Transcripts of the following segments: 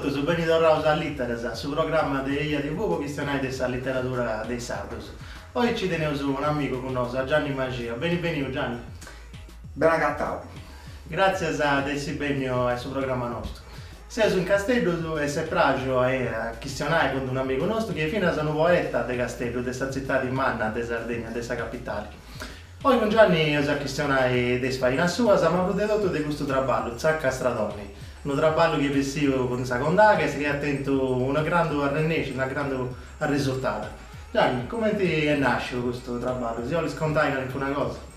totus, beni torraus a Literas, su programma de Eja TV po chistionai de sa literadura de is sardus. Oi ci teneus un'amigu cun nosu, a Gianni Maxia. Beni beniu Gianni. Beni agatau. Gràtzias de essi bènniu a su programma nostu. Seus in Casteddu e s'est praxiu a chistionai cun d'un'amigu nostu chi est finas unu poeta de Casteddu, de sa tzitadi manna de Sardegna, de sa capitali. Oi cun Gianni eus a chistionai de is fainas suas, ma prus de totu de custu traballu, Zacca Stradoni, unu traballu chi est bessiu cun sa Condaghes e chi at tentu una grandu arrennèscida, una grandu arresurtada. Gianni, cumenti est nàsciu custu traballu? Si 'olis contai calincuna cosa?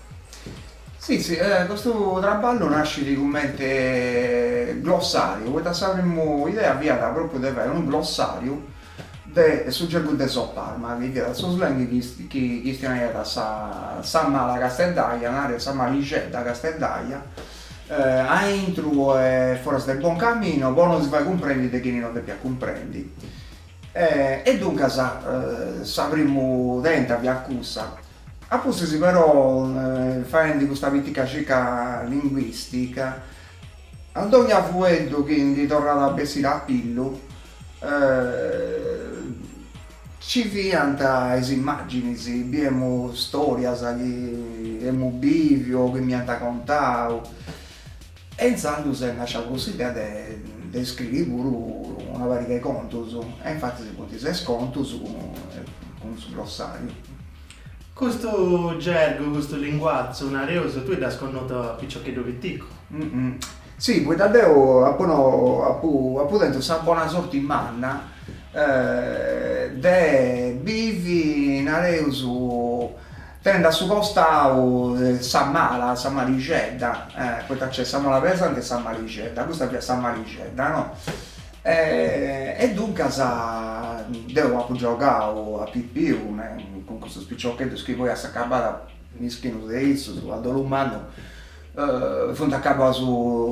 Si, si, custu traballu nascit cumenti glossariu, poita sa primu idea fiat propriu de fai unu glossariu de su gergu de Sopalma, chi fiat su slang chi chistionaiat sa sa mala casteddaia, nareus sa malixedda casteddaia, aintru e foras de Buoncamino, po no si fai cumprendi de chini no depiat cumprendi. E duncas sa primu tenta fiat cussa. A pustis però, faendi custa pitica circa linguistica, a dogna fueddu chi ndi torrat a bessiri a pillu, nci fiant is immaginis, biemu storias chi emu biviu o chi m'iant contau e intzandus est nascia puru s'idea de de scriri puru una pariga 'e contus e infatis funt ses contus cun su glossariu. Custu gergu, custu linguatzu, nareus, tui dd'as connotu a piciocheddu piticu. Si, poita deu apu no apu apu tentu sa bona sorti manna de bivi, nareus, tenendi a su costau sa mala, sa malixedda, poita nc'est sa mala pesanti e sa malixedda, custa fiat sa malixedda, no E duncas deu apu giogau a pipiu cun custus piciocheddus chi poi a s'acabada, mischinus de issus, a dolu mannu, funt acabaus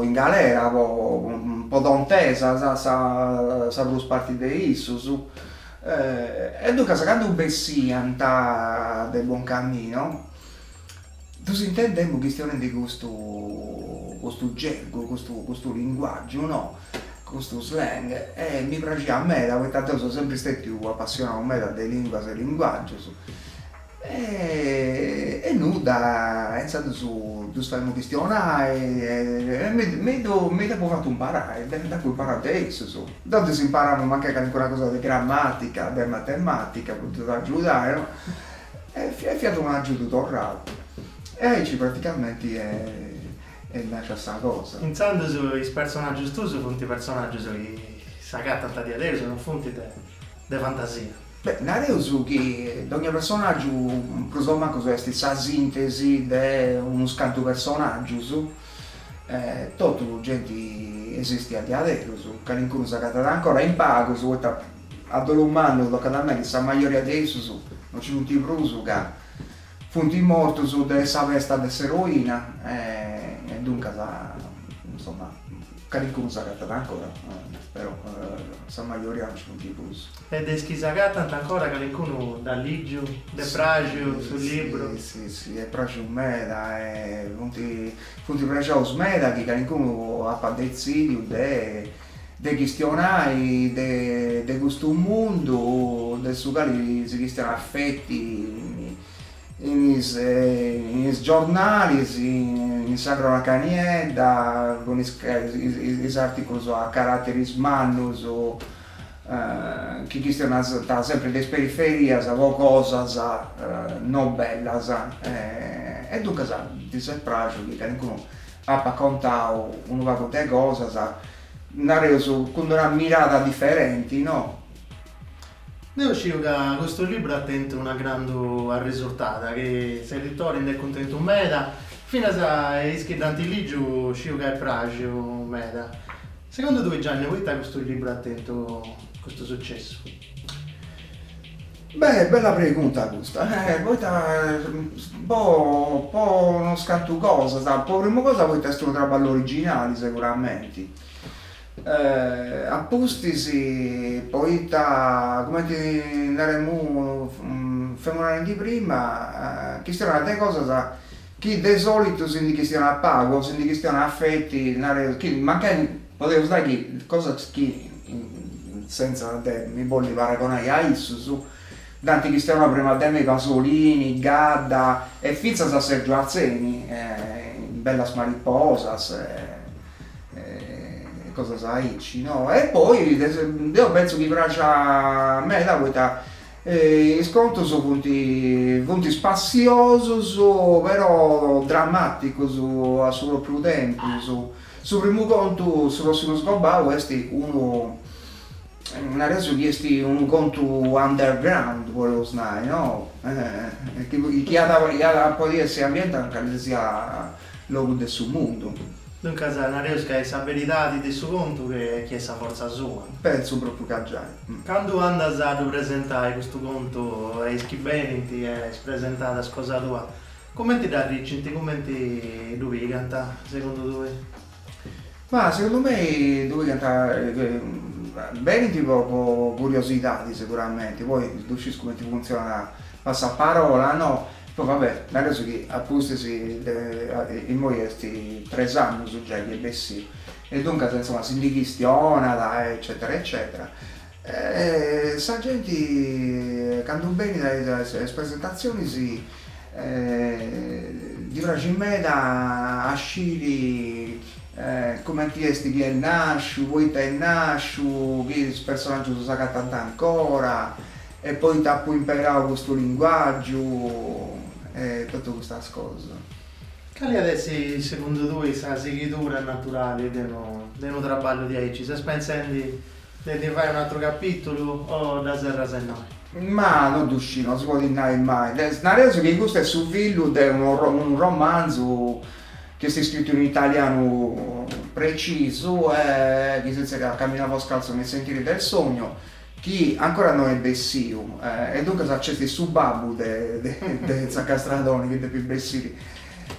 in galera po po tontesas sa sa prus parti de issus. E duncas candu bessiant de Buoncammino ddus intendemu chistionendi custu custu gergu, custu custu linguaggiu no, custu slang, e mi praxiat meda poita deu seu sempri stetiu apassionau meda de linguas e linguaggius e nudda, e intzandus ddus faimu chistionai e mi mi ddu mi dd'apu fatu imparai, dd'apu imparau de issus. Deu ddis imparamu mancai calincuna cosa de grammatica, de matematica po ddus agiudai no E fiat unu agiudu torrau. E aici praticamenti est nascia sa cosa. Intzandus is personaggius tuus funt personaggius chi s'agatant diaderus, non funt de fantasia. Beh, nareus chi dogna personaggiu prus o mancu est sa sintesi de unus cantu personaggius, totu genti esistia diaderus, calincunu s'agatat ancora, in pagus, poita A dolu mannu tocat a nai chi sa majoria de issus no nci funt prus ca funt mortus de sa pesta de s'eroina e duncas insoma calincunu s'agatat ancora però sa majoria no nci funt prus. E de is chi s'agatant ancora calincunu dd'at lìgiu? Dd'est praxiu su libru? Si si est praxiu meda e funt funt prexaus meda chi calincunu apat detzidiu de de chistionai de de custu mundu de su cali si chistionat feti in is in is giornalis, in sa cronaca niedda, cun is is articulus a carateris mannus chi chistionant sempri de is periferias po cosas no bellas e duncas ddis est praxiu chi calincunu apat contau unu pagu de cosas, nareus, cun d'una mirada diferenti, no? Deu sciu ca custu libru at tentu una grandu arresurtada, chi s'editori nd'est cuntentu meda, finas is chi dd'ant lìgiu sciu ca est praxiu meda. Segundu tui Gianni, poita custu libru at tentu custu sucessu? Beh, bella pregunta custa, poita po po unus cantu cosas, po primu cosa poita est unu traballu originali seguramenti, a pustis poita cumenti naremu femu narendi prima, chistionat de cosas chi de solitu si ndi chistionat pagu o si ndi chistionat feti, nareus, chi mancai. Podeus nai chi cosas chi, sentza de mi bolli paragonai a issus, nd'ant chistionau prima de mei Pasolini, Gadda e fintzas a Sergiu Atzeni in Bellas mariposas e cosas aici, no? E poi deu pentzu chi praxat meda poita Is contus funt funt spassiosus però dramaticus a su propriu tempus. Su primu contu, Su prossimu sgobau, est unu, nareus chi est unu contu underground, podeus nai, no? Chi iat iat a podi essi ambientau in calisisiat logu de su mundu. Duncas nareus ca est sa beridadi de su contu chi est sa fortza sua. Pentzu propriu ca giai. Candu andas a ddu presentai custu contu a is chi benint a is presentadas cosa tua, cumenti dd'arricint, cumenti ddu pigant segundu tui? Ma segundu mei ddu pigant, benint po curiosidadi seguramenti, poi ddu scis cumenti funtzionat passaparola no, poi va bè, nareus chi a pustis de immoi est tres annus giai chi est bessiu e duncas insoma si ndi chistionat eccetera eccetera e sa genti candu benit a is presentatzionis ddi praxit meda a sciri cumenti est chi est nasciu, poita est nasciu, chi is personaggius s'agatant ancora E poita apu imperau custu linguàgiu e totu custas cosas. Cali at essi segundu tui sa sighidura naturali de unu de unu traballu diaici? Ses pentzendi de ndi fai un'atru capìtulu o dda serras innoi? Ma no ddu sciu, no si podit nai mai. Nareus chi custu est su fillu de unu romanzu chi est scritu in italianu precisu e chi si zerriat Camminavo scalzo nei sentieri del sogno chi ancora no est bessiu e duncas nc'est su babbu de de Tzacastradoni chi depit bessiri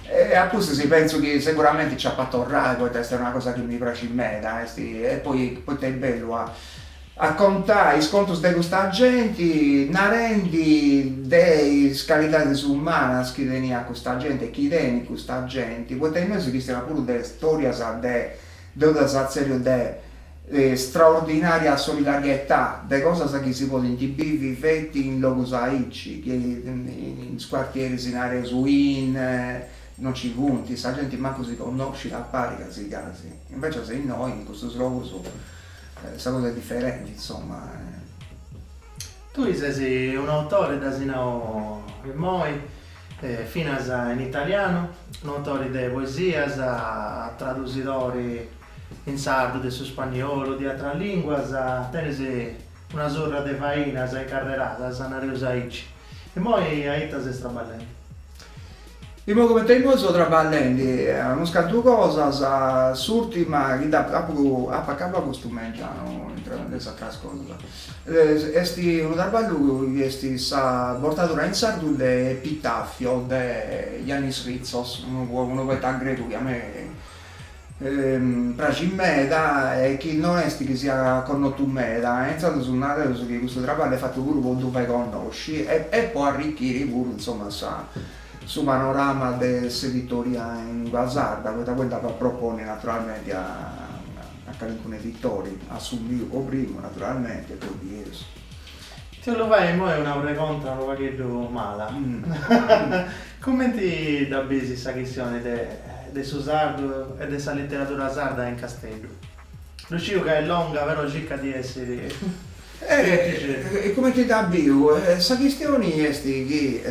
e a pustis pentzu chi seguramenti nci apu a torrai poita est una cosa chi mi praxit meda est e poi poita est bellu a a contai is contus de custa genti narendi de is calidadis umanas chi teniat custa genti e chi tenit custa genti poita innoi si chistionat puru de storias de deu ddas tzerriu de straordinaria solidarietà, de cosas chi si podint bivi feti in logus aici, chi in is cuartieris nareus in non nci funt, sa genti mancu si connoscit a pari casi casi, invecias innoi in custus logus sa cosa est diferenti insoma. Tui ses un'autori, dd'as nau immoi, finas in italianu, un'autori de poesias, tradusidori In sardu, de su spanniolu, de atras linguas, tenis una surra de fainas incarreradas, nareus aici. Immoi a ita ses traballendi? Immoi cumenti a immoi seu traballendi a unus cantu cosas, s'urtima chi apu apu acabau custu mengianu intra de is atras cosas, est unu traballu chi est sa bortadura in sardu de Epitaffio de Yannis Ritsos, unu poeta gregu chi a mei Praxit meda e chi no est chi siat connotu meda e intzandus nareus chi custu traballu est fatu puru po ddu fai connosci e po arrichiri puru insoma sa su panorama de s'editoria in lingua sarda, poita poi dd'apu a proponni naturalmenti a a calincunu editori, a su miu po primu naturalmenti e poi bieus. Ti 'ollu fai immoi una pregonta unu pagheddu mala. Cumenti dda bisi sa chistioni de de su sardu e de sa literadura sarda in Casteddu? Ddu sciu ca est longa però circa di essiri E cumenti dda biu? Sa chistioni est chi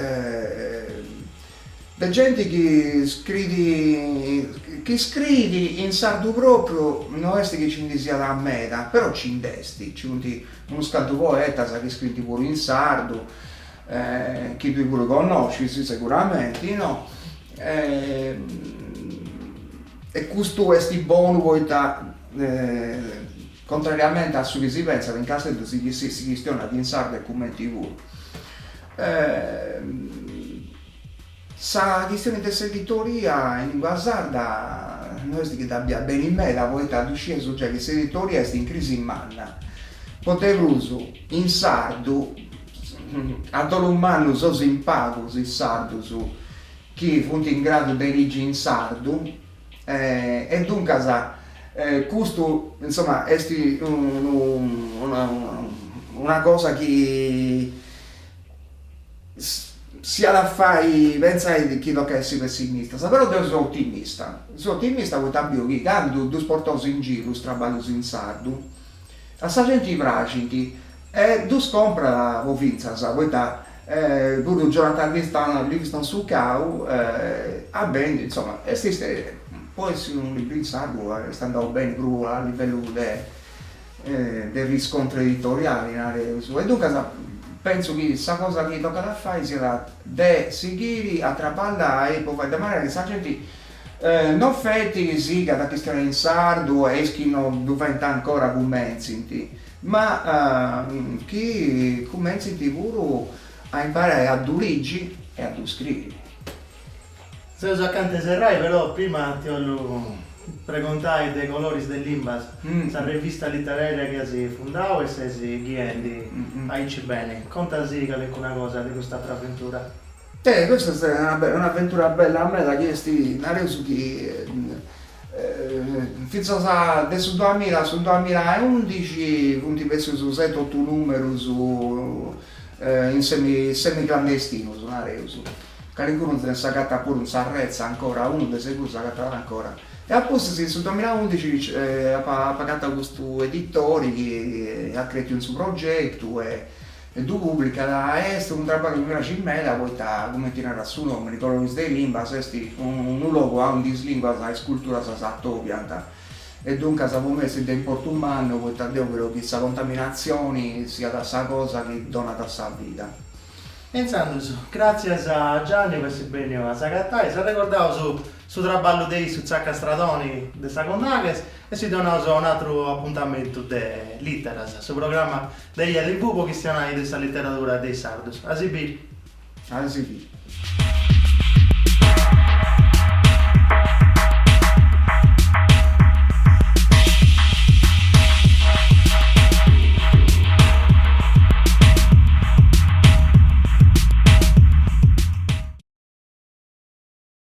De genti chi scriit chi scriit in sardu propriu no est chi ci ndi siat meda, però ci nd'est, ci funt unus cantu poetas chi scrint puru in sardu, chi tui puru connoscis seguramenti, no? E custu est bonu poita contrariamenti a su chi si pensat in Casteddu si chistionat in sardu e cumenti puru. Sa chistioni de s'editoria in lingua sarda no est chi dda bia beni meda, poita ddu scieus giai chi s'editoria est in crisi manna, po de prus in sardu, a dolu mannu seus in pagus is sardus chi funt in gradu de ligi in sardu e duncas. Custu insoma est unu una cosa chi s'iat a fai pentzai chi tocat a essi pessimistas, però deu seu otimista, seu otimista poita biu chi candu ddus portaus in giru is traballus in sardu a sa genti praxint e ddus comprat po fintzas, poita puru Jonathan Livingston su cau at bendiu, insoma, est stetiu, po essi unu libru in sardu est andau beni puru a livellu de de riscontru editoriali, nareus, e duncas pentzu chi sa cosa chi tocat a fai siat de sighiri a traballai po fai de manera chi sa genti non feti sigat a chistionai in sardu e is chi no ddu faint ancora cumentzint, ma chi cumentzint puru a imparai a ddu ligi e a ddu scriri. Seus acanta 'e serrai, però prima ti 'ollu pregontai de Coloris de Limbas, sa revista literaria chi as fundau e ses ghiendi aici beni. Contasì calincuna cosa de custa atra aventura. Eh, custa est un'aventura bella meda chi est, nareus chi fintzas de su duamilla a su duamilla e undixi funt bessius seti otu numerus in semi semiclandestinus, nareus. Calincunu s'agatat puru in s'arretza ancora, unu de seguru s'agatat ancora. E a pustis in su duamillaundixi apu agatau custu editori chi at cretiu in su progetu e ddu publicat e est unu traballu chi mi praxit meda poita, cumenti narat su nomini, Coloris de Limbas est unu logu aundi is linguas e is culturas s'atobiant e duncas po mei est de importu mannu poita deu creu chi sa contaminatzioni siat sa cosa chi donat sa vida. E intzandus, gràtzias a Gianni po essi bènniu a s'agatai, s'arregordaus su traballu de issu Tzacca Stradoni de sa Condaghes e si donaus a un'atru apuntamentu de Lìteras, su programma de Eja TV po chistionai de sa literadura de is sardus. A si biri. A si biri.